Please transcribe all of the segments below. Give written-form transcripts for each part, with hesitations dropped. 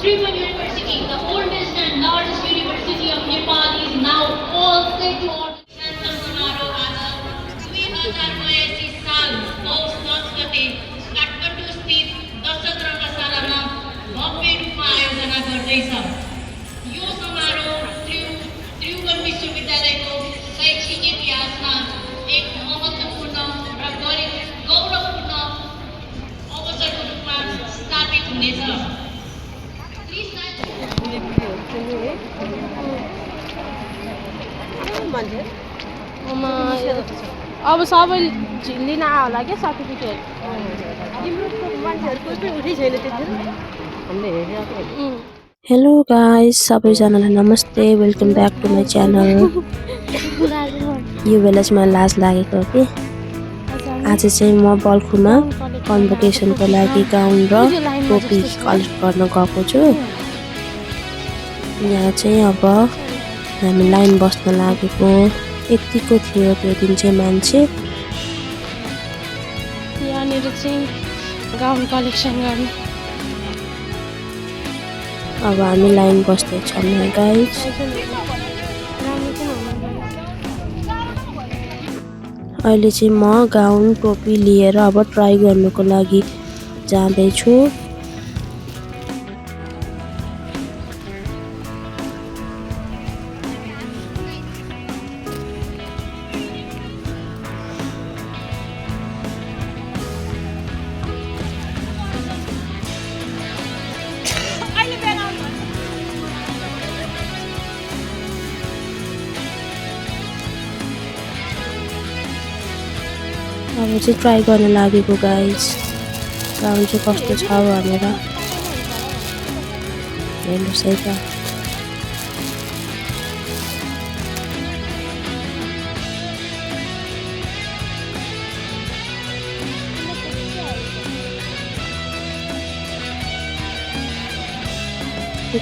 Tribhuvan University, the oldest and largest university of Nepal, is now all set to order. Santam Samaro आज 2082 साल पौष 10 गते काठमाडौँ स्थित दशरथ रङ्गशालामा भव्य रूपमा आयोजना गर्दैछ। यो समारोह त्रिभुवन विश्वविद्यालयको शैक्षिक इतिहासमा एक महत्त्वपूर्ण र गौरवपूर्ण अवसरको रूपमा स्थापित हुनेछ। अब सबै लिन आयो होला क्या सर्टिफिकेट। हेलो गाइस, सबैजनालाई नमस्ते, welcome back to my channel. यो बेला चाहिँ मलाई लाज लागेको हो कि आज चाहिँ म बल्खुमा कन्भोकेसनको लागि गाउन र टोपी कलेक्ट गर्न गएको छु। यहाँ चाहिँ अब हामी लाइन बस्न लागेको, यतिको थियो त्यो दिन चाहिँ मान्छे। यहाँनिर चाहिँ गाउन कलेक्सन गर्ने। अब हामी लाइन बस्दैछौँ गाइस। अहिले चाहिँ म गाउन टोपी लिएर अब ट्राई गर्नुको लागि जाँदैछु। अब चाहिँ ट्राई गर्न लागेको गाइस, गाउन चाहिँ कस्तो छ भनेर। हेर्नुहोस् है त।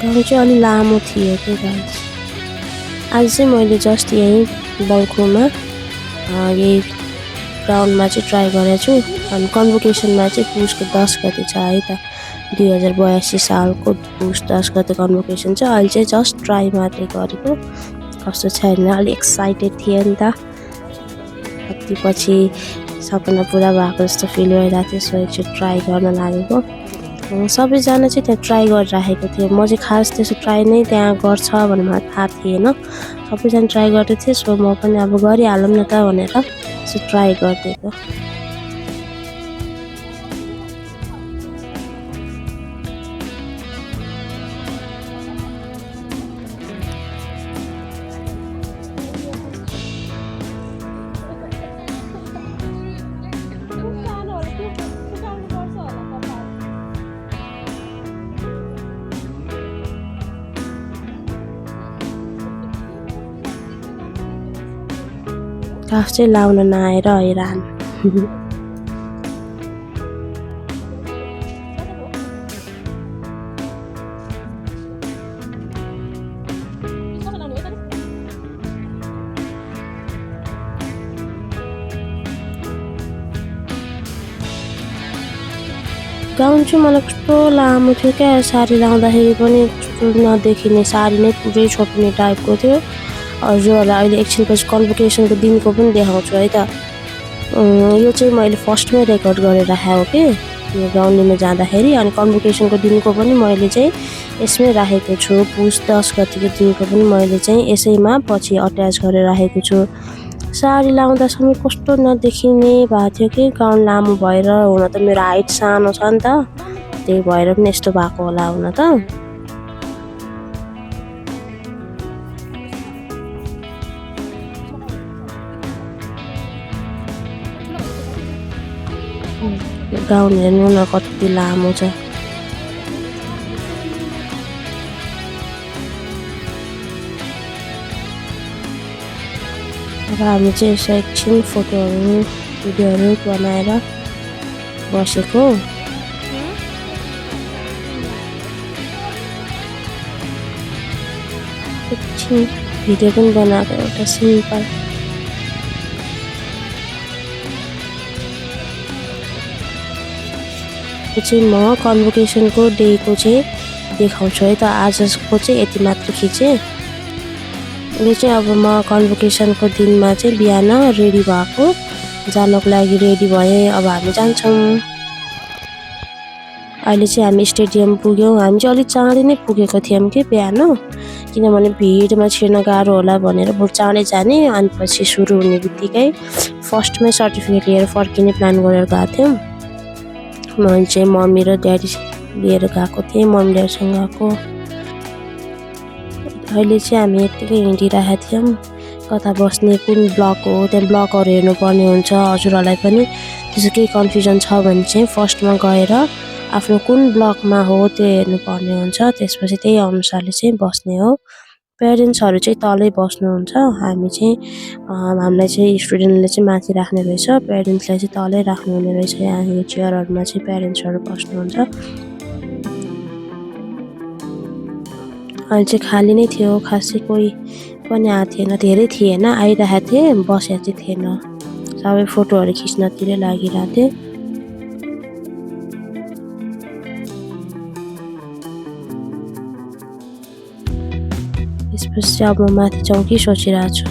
गाउन चाहिँ अलि लामो थियो कि गाइस। आज चाहिँ मैले जस्ट यहीँ बल्खुमा यही ग्राउन्डमा चाहिँ ट्राई गरेको छु। अनि कन्भोकेसनमा चाहिँ पुसको 10 गते छ है त, 2082 सालको पुस 10 गते कन्भोकेसन छ। अहिले चाहिँ जस्ट ट्राई मात्रै गरेको, कस्तो छ हेर्न अलि एक्साइटेड थिएँ नि त। कति पछि सपना पुरा भएको जस्तो फिल भइरहेको थियो, सो एकचोटि ट्राई गर्न लागेको। सबैजना चाहिँ त्यहाँ ट्राई गरिराखेको थियो, म चाहिँ खास त्यसो ट्राई नै त्यहाँ गर्छ भनेर मलाई थाहा थिएन। सबैजना ट्राई गर्दै थिएँ, सो म पनि अब गरिहालौँ न त भनेर सो ट्राई गरिदिएको। काफ चाहिँ लाउन नआएर हैरान। गाउन चाहिँ मलाई कस्तो लामो थियो क्या, साडी लाउँदाखेरि पनि कस्तो नदेखिने, साडी नै पुरै छोप्ने टाइपको थियो। हजुरहरूलाई अहिले एकछिनपछि कन्भोकेसनको दिनको पनि देखाउँछु है त। यो चाहिँ मैले फर्स्टमै रेकर्ड गरेर राखेको कि यो गाउन लिन जाँदाखेरि। अनि कन्भोकेसनको दिनको पनि मैले चाहिँ यसमै राखेको छु। पुस 10 गतिको दिनको पनि मैले चाहिँ यसैमा पछि अट्याच गरेर राखेको छु। साडी लाउँदासम्म कस्तो नदेखिने भएको थियो कि, गाउन लामो भएर, हुन त मेरो हाइट सानो छ नि त, त्यही भएर पनि यस्तो भएको होला हुन त। गाउन हेर्नु न कति लामो छ। अब हामी चाहिँ यसो एकछिन फोटोहरू भिडियोहरू बनाएर बसेको। एकछिन भिडियो पनि बनाएको एउटा सिम्पल। चाहिँ म कन्भोकेसनको डेको चाहिँ देखाउँछु है त। आजको चाहिँ यति मात्र खिचेँ। यो चाहिँ अब म कन्भोकेसनको दिनमा चाहिँ बिहान रेडी भएको, जानको लागि रेडी भएँ। अब हामी जान्छौँ। अहिले चाहिँ हामी स्टेडियम पुग्यौँ। हामी चाहिँ अलिक चाँडै नै पुगेको थियौँ कि बिहान, किनभने भिडमा छिर्न गाह्रो होला भनेर बरु चाँडै जाने। अनि पछि सुरु हुने बित्तिकै फर्स्टमै सर्टिफिकेट लिएर फर्किने प्लान गरेर गएको थियौँ। म चाहिँ मम्मी र ड्याडी लिएर गएको थिएँ, मम्मी ड्याडीसँग गएको। अहिले चाहिँ हामी यत्तिकै हिँडिरहेका थियौँ। कता बस्ने, कुन ब्लक हो, त्यहाँ ब्लकहरू हेर्नुपर्ने हुन्छ। हजुरहरूलाई पनि त्यसो केही कन्फ्युजन छ भने चाहिँ फर्स्टमा गएर आफ्नो कुन ब्लकमा हो त्यो हेर्नुपर्ने हुन्छ। त्यसपछि त्यही अनुसारले चाहिँ बस्ने हो। पेरेन्ट्सहरू चाहिँ तलै बस्नुहुन्छ। हामीलाई चाहिँ स्टुडेन्टले चाहिँ माथि राख्ने रहेछ, पेरेन्ट्सलाई चाहिँ तलै राख्नुहुने रहेछ। यहाँ यो चेयरहरूमा चाहिँ पेरेन्ट्सहरू बस्नुहुन्छ। अहिले चाहिँ खाली नै थियो, खासै कोही पनि आएको थिएन। धेरै थिएन, आइरहेको थिएँ, बसेको चाहिँ थिएन। सबै फोटोहरू खिच्नतिरै लागिरहेको थिएँ। त्यसपछि अब म माथि जाउँ कि सोचिरहेको छु।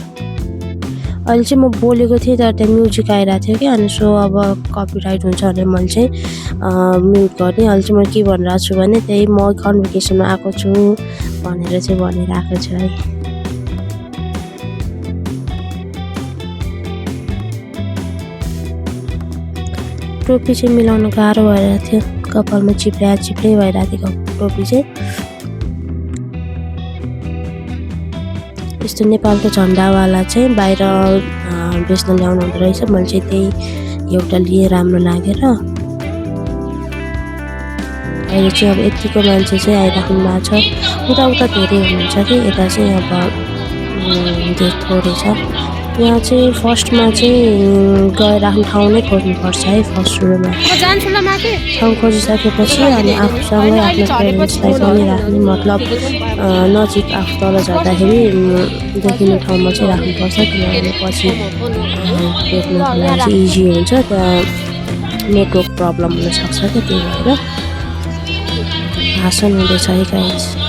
अहिले चाहिँ म बोलेको थिएँ तर त्यहाँ म्युजिक आइरहेको थियो कि, अनि सो अब कपिराइट हुन्छ भनेर मैले चाहिँ म्युट गरेँ। अहिले चाहिँ म के भनिरहेको छु भने त्यही म कन्भोकेसनमा आएको छु भनेर चाहिँ भनिरहेको छु है। टोपी चाहिँ मिलाउन गाह्रो भइरहेको थियो, कपालमा चिप्ले भइरहेको थियो टोपी चाहिँ। यस्तो नेपालको झन्डावाला चाहिँ बाहिर बेच्न ल्याउनु हुँदो रहेछ। मैले चाहिँ त्यही एउटा लिएँ, राम्रो लागेर। अहिले चाहिँ अब यतिको मान्छे चाहिँ आइराख्नु भएको छ। उता धेरै हुनुहुन्छ कि, यता चाहिँ अब थोरै छ। यहाँ चाहिँ फर्स्टमा चाहिँ गएर आफ्नो ठाउँ नै खोज्नुपर्छ है। फर्स्ट सुरुमा ठाउँ खोजिसकेपछि अनि आफूसँगै आफ्नो पेरेन्ट्सलाई पनि राख्ने, मतलब नजिक आफू तल झर्दाखेरि देखिने ठाउँमा चाहिँ राख्नुपर्छ, किनभने पछि भेट्नको लागि इजी हुन्छ। त्यहाँ नेटवर्क प्रब्लम हुनसक्छ क्या, त्यही भएर भाषण हुँदैछ है गाइस।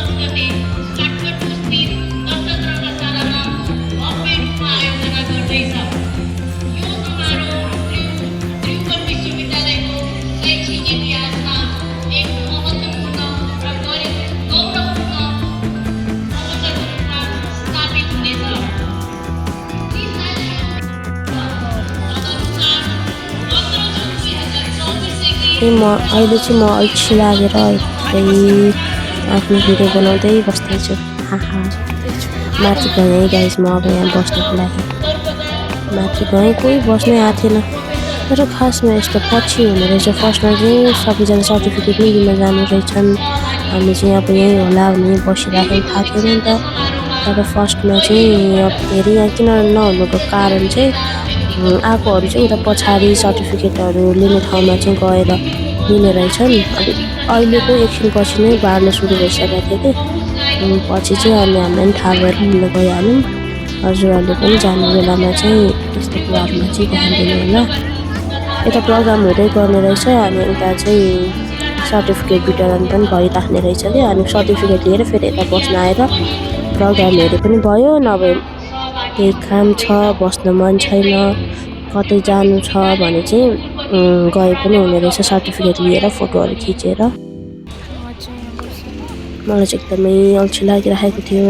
अहिले चाहिँ म अल्छी लागेर आफ्नो भिडियो बनाउँदै बस्दैछु। माथि गएँ गाइस, म अब यहाँ बस्नको लागि माथि गएँ। कोही बस्नै आएको थिएन, तर खासमा यस्तो पछि हुने रहेछ। फर्स्टमा चाहिँ सबैजना सर्टिफिकेट नै लिन जानु रहेछन्। हामी चाहिँ अब यहीँ होला भने बसिरहेको थाहा थिएन नि त। तर फर्स्टमा चाहिँ अब धेरै यहाँ किन नहुनुको कारण चाहिँ आएकोहरू चाहिँ उता पछाडि सर्टिफिकेटहरू लिने ठाउँमा चाहिँ गएर लिने रहेछन्। अब अहिलेको एकछिनपछि नै बार्न सुरु भइसकेको थियो कि, पछि चाहिँ अनि हामीलाई पनि थाहा भएर लिन गइहाल्यौँ। हजुरहरूले पनि जाने बेलामा चाहिँ यस्तो कुराहरूमा चाहिँ ध्यान दिनु होला। यता प्रोग्राम हुँदै गर्ने रहेछ, अनि उता चाहिँ सर्टिफिकेट वितरण पनि भइराख्ने रहेछ कि। अनि सर्टिफिकेट लिएर फेरि यता बस्न आएर प्रोग्रामहरू पनि भयो। नभए केही काम छ, बस्न मन छैन, कतै जानु छ भने चाहिँ गए पनि हुने रहेछ, सर्टिफिकेट लिएर फोटोहरू खिचेर। मलाई चाहिँ एकदमै अल्छी लागिरहेको थियो।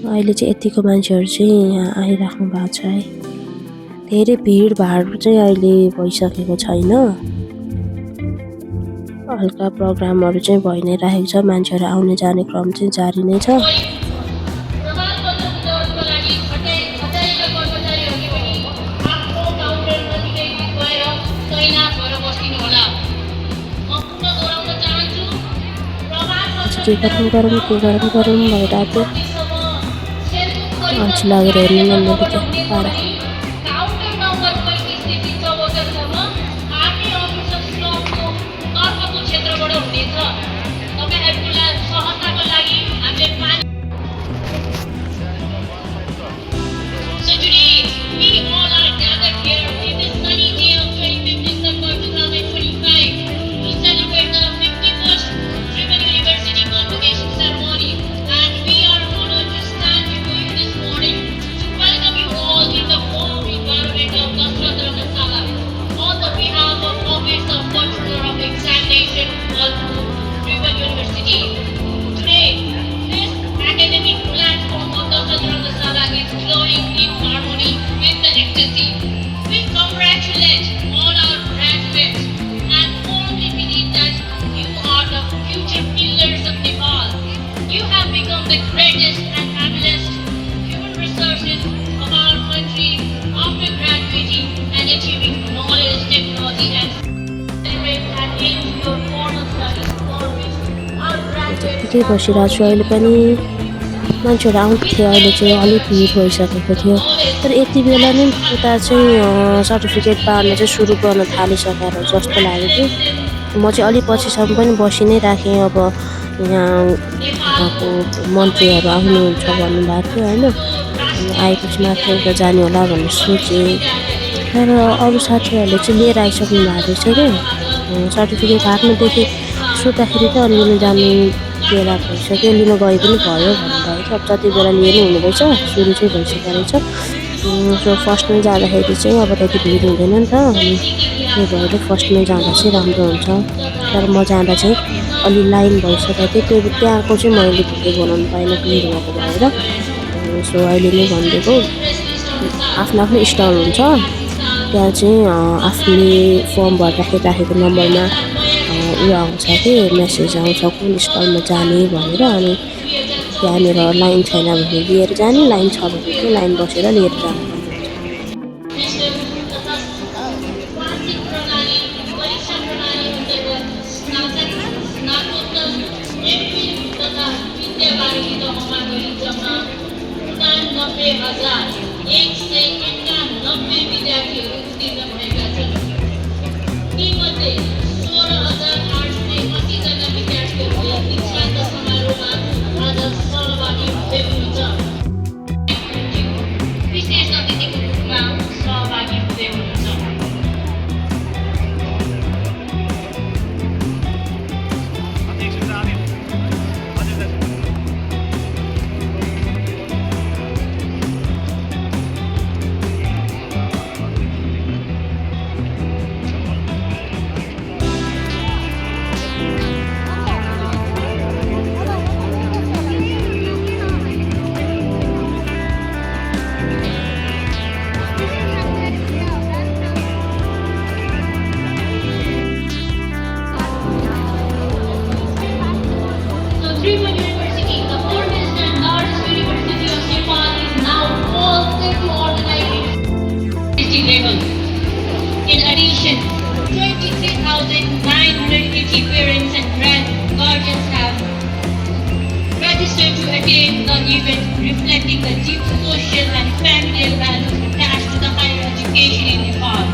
अहिले चाहिँ यतिको मान्छेहरू चाहिँ यहाँ आइराख्नु भएको छ है। धेरै भिडभाड चाहिँ अहिले भइसकेको छैन, हल्का प्रोग्रामहरू चाहिँ भइ नै रहेको छ। मान्छेहरू आउने जाने क्रम चाहिँ जारी नै छ। के गरौँ भइरहेको थियो। अल्छी लागेर हेर्नु नमिल्ने थियो पारा। We all are gathered here in this sunny day of 25th December 2024. aims your formal studies for which our graduates त्यतिकै बसिरहेको छु अहिले पनि मान्छेहरू आउँथ्यो अहिले चाहिँ अलिक भिड भइसकेको थियो तर यति बेला नै उता चाहिँ सर्टिफिकेट बाँड्न चाहिँ सुरु गर्न थालिसकेर जस्तो लाग्यो कि म चाहिँ अलिक पछिसम्म पनि बसि नै राखेँ अब यहाँको मन्त्रीहरू आउनुहुन्छ भन्नुभएको थियो होइन आएपछि मात्र उता जाने होला भनेर सोचेँ तर अरू साथीहरूले चाहिँ लिएर आइसक्नु भएको रहेछ क्या सर्टिफिकेट हातमादेखि सोद्धाखेरि त लिन जाने बेला भइसक्यो लिन गए पनि भयो भन्नुभएको थियो अब जति बेला लिएर हुने रहेछ सुरु चाहिँ भइसकेको रहेछ सो फर्स्टमै जाँदाखेरि चाहिँ अब त्यति भिड हुँदैन नि त अनि त्यही भएर फर्स्टमै जाँदा चाहिँ राम्रो हुन्छ तर म जाँदा चाहिँ अलि लाइन भइसकेको थियो त्यो त्यहाँको चाहिँ मैले भिडियो बनाउनु पाइनँ भिड भएको भएर सो अहिले नै भनिदिएको आफ्नो आफ्नो स्टल हुन्छ त्यहाँ चाहिँ आफूले फर्म भर्दाखेरि राखेको नम्बरमा उयो आउँछ कि मेसेज आउँछ कुन स्टलमा जाने भनेर अनि त्यहाँनिर लाइन छैन भने लिएर जाने लाइन छ भने चाहिँ लाइन बसेर लिएर जानु In addition, 23,980 parents and guardians have registered to attend the event, reflecting the deep social and familial values attached to the higher education in Nepal.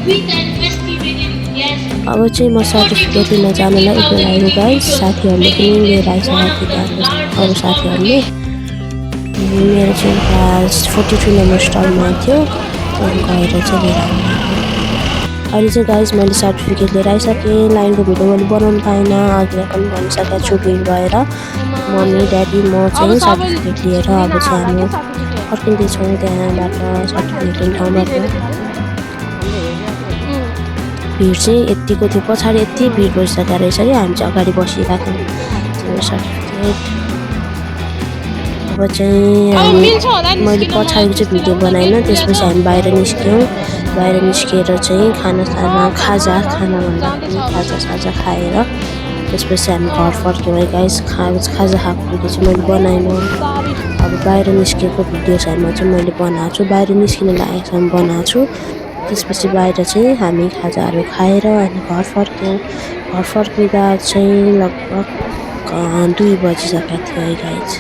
With an estimated guest. अब चाहिँ म certificate लिन जानलाई उयो लागेको गाइस साथीहरूले पनि लिएर आइसकेको थियो अरू साथीहरूले मेरो चाहिँ क्लास 42 नम्बर स्टलमा थियो गएर चाहिँ लिएर अहिले चाहिँ गाइस मैले सर्टिफिकेट लिएर आइसकेँ लाइनको भिडियो मैले बनाउनु पाइनँ अघि पनि भनिसकेको छु भिड भएर मम्मी ड्याडी म चाहिँ सर्टिफिकेट लिएर अब चाहिँ हामी फर्किँदैछौँ त्यहाँबाट सर्टिफिकेट लिने ठाउँबाट भिड चाहिँ यतिको थियो पछाडि यति भिड भइसकेको रहेछ कि हामी चाहिँ अगाडि बसिरहेको सर्टिफिकेट अब चाहिँ मैले पछाडिको चाहिँ भिडियो बनाइनँ त्यसपछि हामी बाहिर निस्क्यौँ बाहिर निस्केर चाहिँ खाना खाजा भन्दा पनि खाजा खाएर त्यसपछि हामी घर फर्क्यौँ है गाइस खाजा खाएको भिडियो चाहिँ मैले बनाइनँ अब बाहिर निस्केको भिडियोहरूमा चाहिँ मैले बनाएको छु बाहिर निस्किन लागेकोसम्म बनाएको छु त्यसपछि बाहिर चाहिँ हामी खाजाहरू खाएर अनि घर फर्क्यौँ घर फर्किँदा चाहिँ लगभग 2 बजिसकेको थियो है गाइस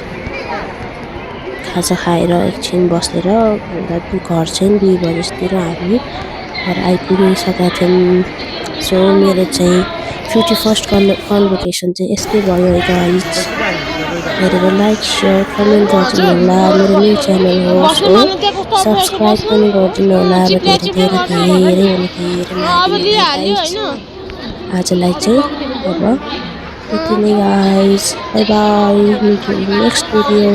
खाजा खाएर एकछिन बसेर घर चाहिँ 2 बजीतिर हामी घर आइपुगिसकेका थियौँ सो मेरो चाहिँ 51st कन्भोकेसन चाहिँ यस्तै भयो है गाइस हेरेर लाइक सेयर कमेन्ट गरिदिनु होला मेरो न्यू च्यानल हो सो सब्सक्राइब पनि गरिदिनु होला आजलाई चाहिँ अब यति नै guys by by next video